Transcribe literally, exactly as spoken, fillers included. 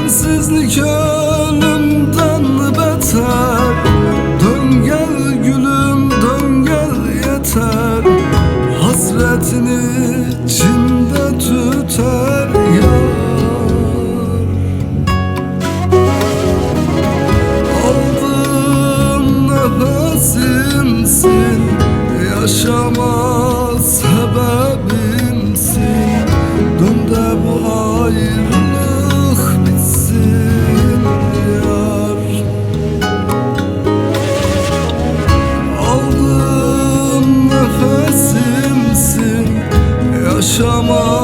Sensizlik ölümden beter. Dön gel gülüm, dön gel yeter. Hasretini içimde tüter yar. Aldığım nefesimsin, yaşama sebebimsin. Dön de bu ayrılık bitsin yar. Aldığım nefesimsin, yaşama